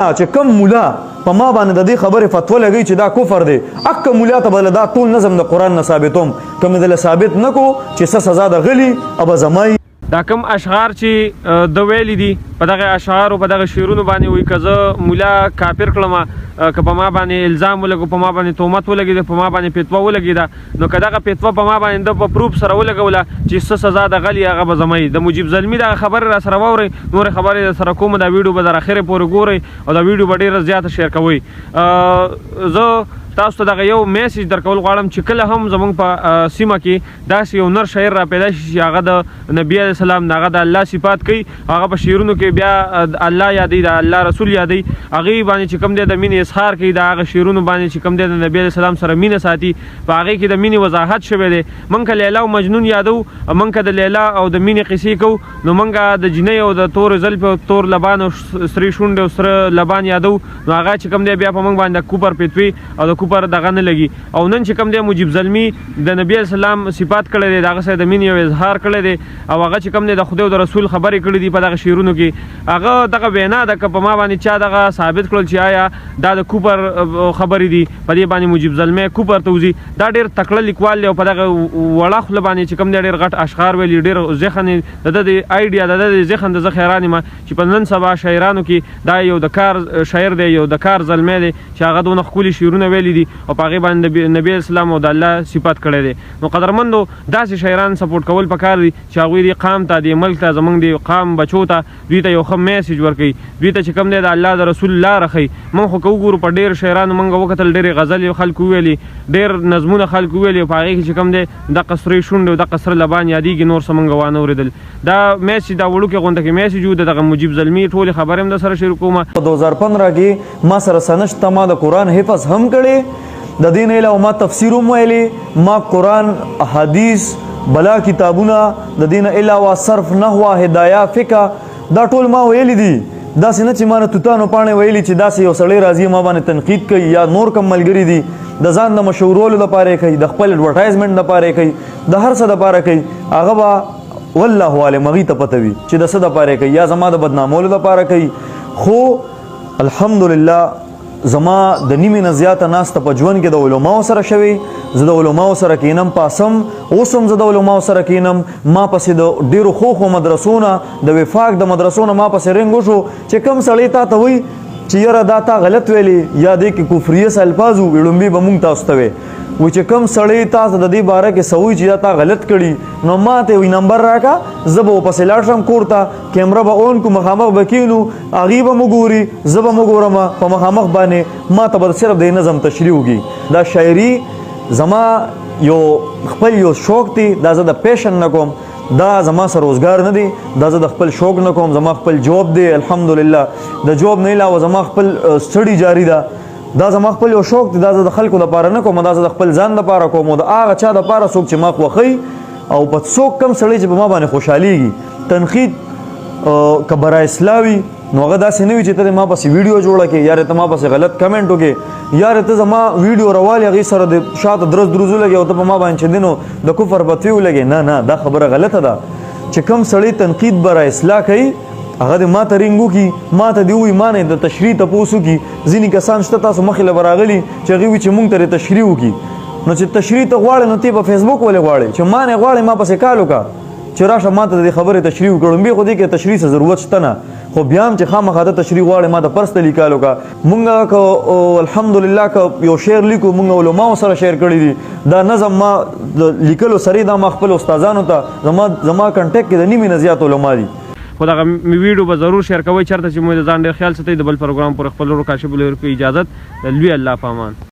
چې کوم مولا په ما باندې د دې خبرې فتوا لګوي چې دا کفر دی، اکه مولا ته به دا ټول نظم د قرآن نه ثابتوم، که مې دله ثابت نه کو چې څه سزا د غلي او به زما. دا کوم اشعار چې د ویلي دي، په دغه اشعارو په دغه شعرونو باندې وایي که زه مولا کافر کړم، که په ما باندې الزام ولګو، په ما باندې تهمت ولګېده، په ما باندې فتوا ولګېده، نو که دغه فتوا په ما باندې د په پروف سره ولګوله چې څه سزا د غلي هغه به زما وي. د مجیب زلمي دغه خبرې را سره واورئ، نورې خبرې در سره کوم. دا ویډیو به در اخرې پورې ګورئ او دا ویډیو به ډېره زیاته شیر کوئ. زه تاسو ته دغه یو میسج درکول غواړم چې کله هم زمونږ په سیمه کې داسې یو نر شاعر را پیدا شي چې هغه د نبی علیه السلام د هغه د الله صفات کوي، هغه په شعرونو کې بیا الله یادوي، د الله رسول یادوي، هغې باندې چې کوم دی د مینې اظهار کوي، د هغه شعرونو باندې چې کوم دی د نبی علیه السلام سره مینه ساتي، په هغې کې د مینې وضاحت شوی دی. موږ که لیلا او مجنون یادو، موږ که د لیلا او د مینې قصې کوو، نو موږ د جینۍ او د تور زلفې او تور لبان او سرې شونډې او سره لبان یادو، نو هغه چې کوم دی بیا په موږ باندې د کوپر فتوې او د کوپر دغه نه لګي. او نن چې کوم دی مجیب زلمی د نبی علیه السلام صفات کړی دی، د هغه سره د مینې یو اظهار کړی دی او هغه چې کوم دی د خدای او د رسول خبرې کړې دي په دغه شعرونو کې. هغه دغه وینا ده که په ما باندې چا دغه ثابت کړل چې آیا دا د کوپر خبرې دي، په دې باندې مجیب زلمی کوپر ته وځي. دا ډېر تکړه لیکوال دی او په دغه وړه خوله باندې چې کوم دی ډېر غټ اشعار ویلي، ډېر ذهن د ده د ایډیا د ده د ذهن د زه حیران یم چې په نن سبا شاعرانو کې دا یو د کار شاعر دی، یو د کار زلمی دی چې هغه دونه ښکلي شعرونه ویلي دي او په هغې باندې د نبی علیه السلام او د الله صفت کړی دی. نو قدرمندو داسې شاعران سپورټ کول پکار دي چې هغوی دې قام ته، دې ملک ته، زمونږ دې قام بچو ته دوی ته یو ښه میسج ورکوي، دوی ته چې کوم دی د الله د رسول لاره ښیي. موږ خو که وګورو په ډېرو شاعرانو موږ وکتل، ډېرې غزلې خلکو وویلې، ډېر نظمونه خلکو وویلې، په هغې کې چې کوم دی دقه سرې شونډې او دقه سره لبان یادېږي، نور څه موږ وانه اورېدل. دا میسج دا وړوکی غونډه کې میسج و، د دغه مجیب زلمي ټولې خبرې هم در سره شریک کوم. په 2015 کې ما سره څه نشته، ما د قرآن حفظ هم کړی، د دې نه علاوه ما تفسیر هم ویلی، ما قرآن، حدیث، بلا کتابونه، د دې نه علاوه صرف، نحو، هدایه، فقه، دا ټول ما ویلي دي. داسې نه چې ما نه توتانو پاڼې ویلي چې داسې یو سړی راځي ما باندې تنقید کوي یا نور کوم ملګري دي د ځان د مشهورولو دپاره یې کوي، د خپل اډورټایزمنټ دپاره یې کوي، د هر څه دپاره کوي. هغه به والله عالم هغوی ته پته وي چې د څه دپاره یې کوي، یا زما د بدنامولو دپاره کوي. خو الحمدلله زما د نیمې نه زیاته ناسته په ژوند کې د علماو سره شوې، زه د علماو سره کینم پاسم، اوس هم زه د علماو سره کینم. ما پسې د ډېرو ښو ښو مدرسو نه، د وفاق د مدرسو نه ما پسې رنګ وشو چې کوم سړی تا ته وایي چې یاره دا تا غلط ویلي یا دې کې کفریه څه الفاظ وو، ړومبي به مونږ تاسو ته وی وایي چې کوم سړی تاسو د دې باره کې څه وایي چې دا تا غلط کړي، نو ما ته وایي نمبر راکړه، زه به ورپسې لاړ شم کور ته، کیمره به اون کو، مخامخ به کینو، هغې به مو ګوري، زه به مو ګورم په مخامخ باندې، ما ته به صرف د نظم تشریح وکړي. دا شاعري زما یو خپل یو شوق دی، دا زه د پیشن نه کوم، دا زما سره روزګار نه دی، دا زه د خپل شوق نه کوم، زما خپل جوب دی الحمدلله. د جوب نه علاوه زما خپل سټډي جاري ده، دا زما خپل یو شوق دی، دا زه د خلکو دپاره نه کوم، دا زه د خپل ځان دپاره کوم او د هغه چا دپاره څوک چې ما خوښوي او په څوک کم سړی چې په ما باندې خوشحالېږي. تنقید که برای اصلاح وي نو هغه داسې نه وي چې ته دې ما پسې ویډیو جوړه کړې، یاره ته ما پسې غلط کمنټ وکړې، یاره ته زما ویډیو روالې هغې سره د شاته درز دروز ولګې او ته په ما باندې چې دی نو د کفر فتوې ولګې. نه نه، دا خبره غلطه ده. چې کم سړی تنقید برای اصلاح کوي هغه دې ما ته رینګ وکړي، ما ته دې ووایي، ما نه د تشریح تپوس وکړي. ځینې کسان شته تاسو مخې له به راغلي چې هغوی وایي چې مونږ ته دې تشریح وکړي، نو چې تشریح ته غواړې نو ته په فیسبوک ولې غواړې؟ چې ما نه غواړې ما پسې کال وکړه چې راشه ما ته د دې خبرې تشریح وکړه. ړومبی خو دې کې تشریح څه ضرورت شته نه، خو بیا هم چې خامخا ته تشریح غواړې ما ته پرسنلي کال وکړه. مونږ که الحمدلله که یو شعر لیکو، مونږ علماو سره شعر کړی دي. دا نظم ما د لیکلو سره دا ما خپل استادانو ته، زما کنټیکټ کې د نیمې نه زیات علما دي. خو دغه ویډیو به ضرور شیر کوئ، چېرته چې مو د ځان ډېر خیال ساتئ. د بل پروګرام پورې خپل ورور کاشف له ورکوي اجازت. د لوی الله په امان.